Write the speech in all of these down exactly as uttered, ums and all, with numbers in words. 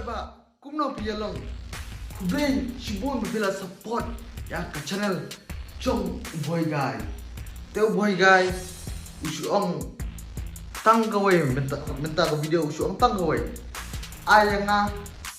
Ba kumno phi ïa long? Khublei shibun ba phi la support ïa ka channel jong u Bhoi Guy. Te u Bhoi Guy u shu ong tang kawei mynta, mynta ka video u shu ong tang kawei. Ai ïa nga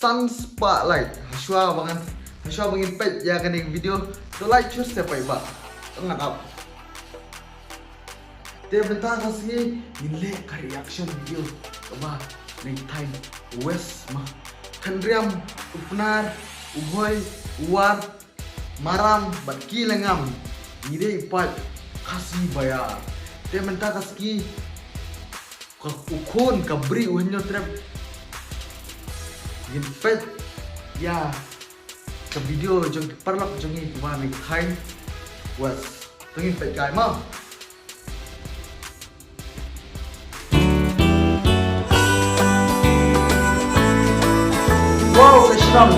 san spah like. Hashwa ba ngan, hashwa ba ngin peit ïa kane ka video, to like, share, subscribe ba ngan ap. Te mynta ka sngi ngin leh ka reaction video kaba nang thaiñ West ma. Khynriam, u Pnar, u Bhoi, u War, Maram bad ki Lyngngam. Ngi dei paid Khasi Bayar. Te mynta ka sngi ka, u khun ka Bri u Hynñiewtrep. Ngin peit ïa ka video jong ki paralok jong ngi kiba nang thaiñ West. To ngin peit kai ma. Wow, ka shnong.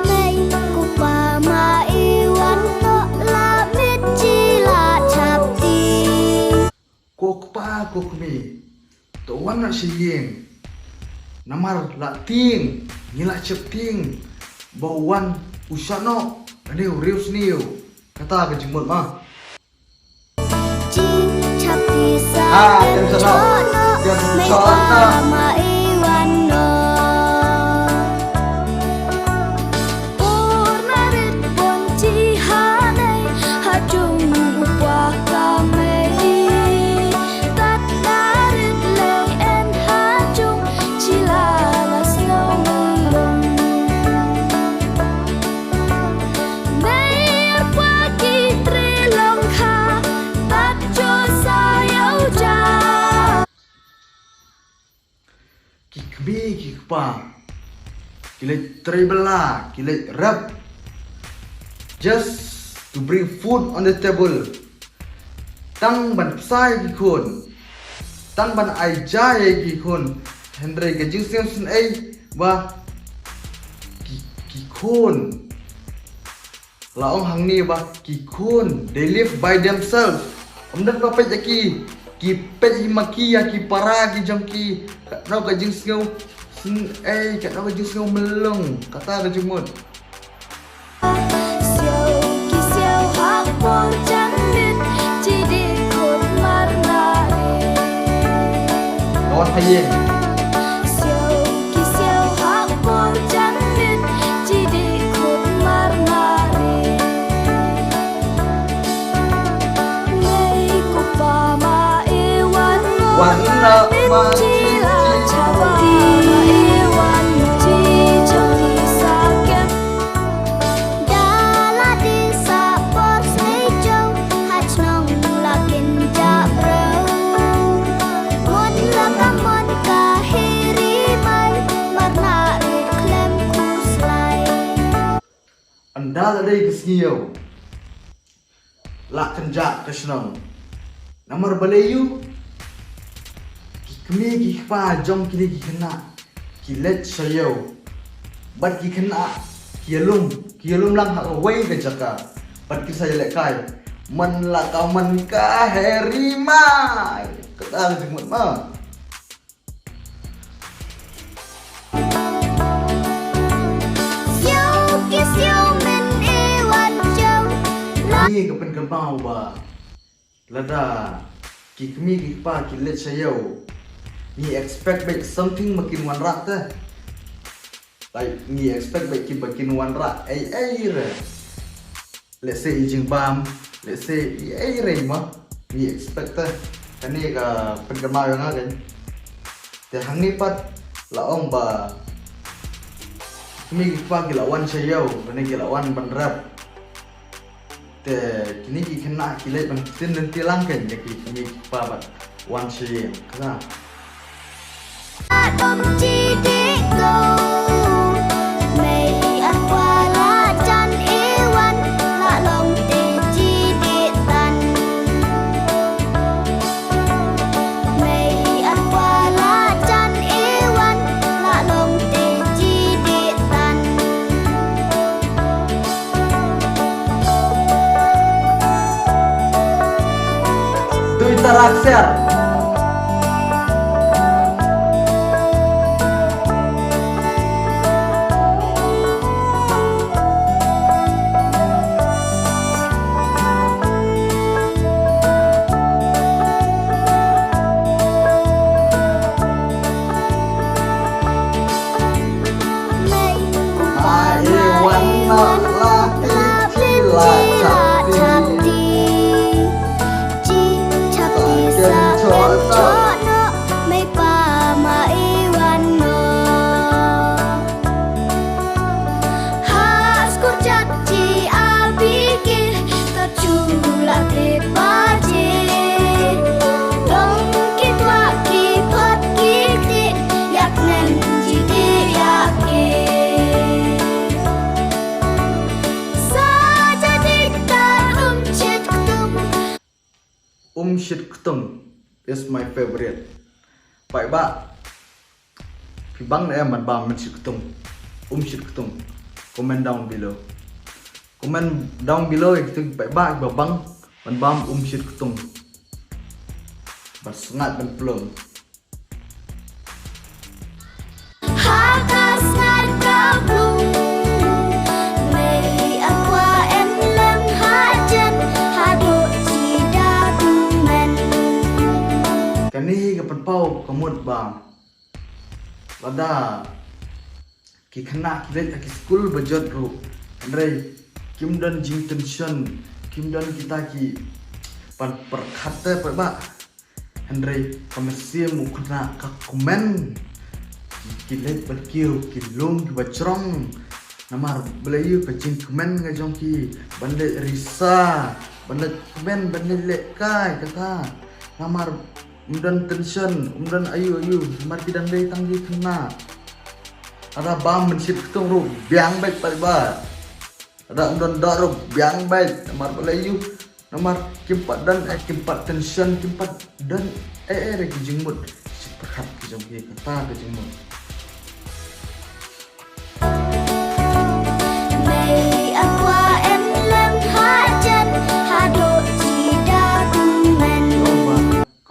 Mei ko pa, ma i wan noh la miet, ngi la chap tieng. Ko kpa ko kmie, to wan noh sha ïing. Namar la tieng, ngi la chap tieng. Ba u wan u shah noh lane u riewsniew. Kata ka jingmut ma. Ji chap ti sa. Ah, em sa no. Em sa no. Mei pa ma i wan noh. Por na rit bon ji ha nei ha jung u pa ka mei. Tat na rit lei en ha jung ji la la sngewlong. Mei pa ki tre long kha tat jo sa ïa u ja. Ki kmie ki kpa ki leit trei bylla, ki leit rep. Just to bring food on the table. Tang ban bsa ïa ki khun. Tang ban ai ja ïa ki khun. Hynrei ka jingsngewsynei ba ki, ki khun. La ong hangne ba ki khun, they live by themselves. Ym don ba peit ïa ki, ki peit hi ma ki ïa ki para ki jong ki. Katno ka jingsngew sn-, eh, katno ka jingsngew mlong, kata ka jingmut. Siaw ki siaw ha por jan miet, ji dih khun mar na ri. Kawan Phaïeng. Siaw ki siaw ha por jan miet, ji dih khun mar na ri. Mei ko pa ma i wan noh, wan noh ma i wan noh, ma i wan noh, ji chap ti sa kem. Da la dih sa por snei jong, ha chnong la kin ja breu. Mon la ka mon ka hiri mai, mar na ri khlem khuslai. Ynda la dei ka sngi ïew la kynjah ka shnong. Namar balei ïoh? Ki kmie ki kpa jong kine ki khynnah ki leit sha ïew. Bad ki khynnah ki ïalum, ki ïalum lang ha kawei ka jaka. Bad ki sa ïalehkai. Man la ka man ka heri mai. Kata ka jingmut ma. Siaw ki siaw men i wan jong. Ngi ka pynkynmaw ba lada ki kmie ki kpa ki leit sha ïew, ngi expect beit something ba kin wanrah te. Like, ngi expect beit ki ba kin wanrah ei ei re. Let's say i jingbam, let's say i ei re ma. Ngi expect te. Kane ka pynkynmaw ïa nga kan. Te hangne pat la ong ba kmie ki kpa ki la wan sha ïew, kane ki la wan ban rep. Te kine ki khynnah ki leit ban ktien lynti lang kan ïa ki kmie ki kpa bad wan sha ïing. Kata. Dom ji dih ko. Mei ar kwa la jan i wan, la long te ji dih tan. Mei ar kwa la jan i Tui tarak ser. Um Shit Ktung is my favorite. Paidbah, phi bang ne em ban bam Um Shit Ktung? Um Shit Ktung. Comment down below. Comment down below ïa kito paidbah kiba bang ban bam Um Shit Ktung. Ban sngat ban plung. Kane ka pynpaw ka mut ba lada ki khynnah ki leit ha ki skul ba jot ruh, hynrei kim don jingtension, kim don kita ki ban pyrkhat te paidbah. Hynrei ka mynsiem u khynnah ka kmen. Ki leit bad kiew ki lung kiba jrong. Namar balei? Ïa ka jingkmen ka jong ki ban leit risa, ban leit kmen, ban leit lehkai kata. Namar ym don tension, ym don aïu aïu, namar ki dang dei tang ki khynnah. Lada bam Mynshet Ktung ruh biang beit paidbah. Lada ym don doh ruh biang beit. Namar balei? Namar kim pat don, eh, kim pat tension, kim pat don, eh, eh, re ki jingmut. Shi pyrkhat ki jong ki, kata ki jingmut.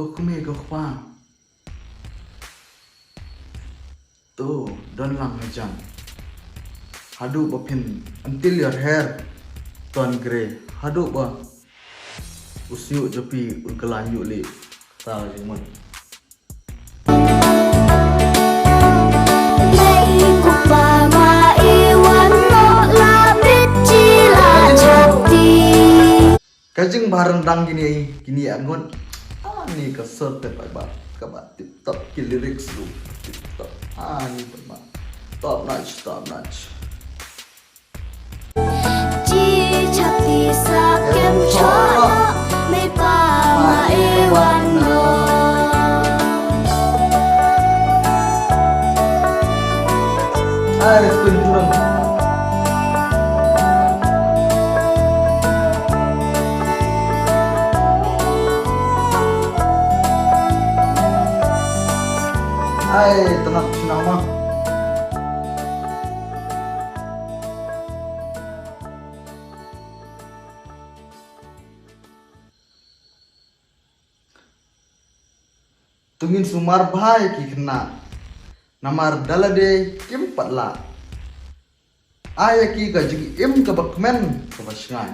Ko kmie ko kpa. To don lang hajan. Haduh ba phin, until your hair turn grey. Haduh ba u snieh jong phi un kylla ñiuh lieh. Kata ka jingmut. Ka jingbha ryndang kine, kine arngut. Ani ka sur te paidbah, kaba tip top, ki lyrics ruh tip top. Ani paidbah. Top notch, top notch. Ai, respect dulu. Ai, tenang, tenang, Bang. To ngin sumar bha ïa ki khynnah. Namar da lade kim pat lah. Ai ïa ki ka jingim kaba kmen kaba shngaiñ.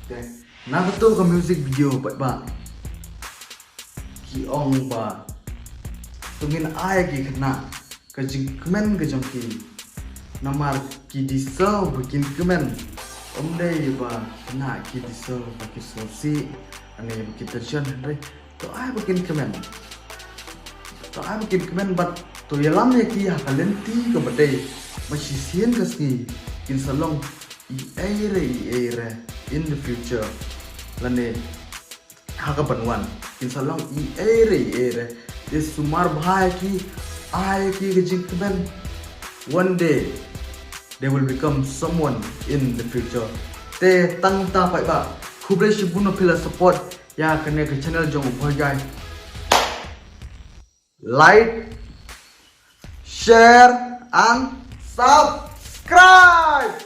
Okay. Na kato ka music video paidbah. Ki ong ba to ngin ai ïa ki khynnah ka jingkmen ka jong ki. Namar ki deserve ba kin kmen. Ym dei ba khynnah ki deserve ba ki sngewsih, ane ba ki tension, hynrei to ai ba kin kmen. To ai ba kin kmen bad to ïalam ïa ki ha ka lynti kaba dei. Ba shisien ka sngi kin sa long i ei re i ei re in the future. Lane ha ka ban wan kin sa long i ei re i ei re. Te sumar bha ïa ki, ai ïa ki ka jingkmen. One day they will become someone in the future. Te tang ta paidbah, khublei shibun ba phi la support ïa kane ka channel jong u Bhoigai. Like, share and subscribe.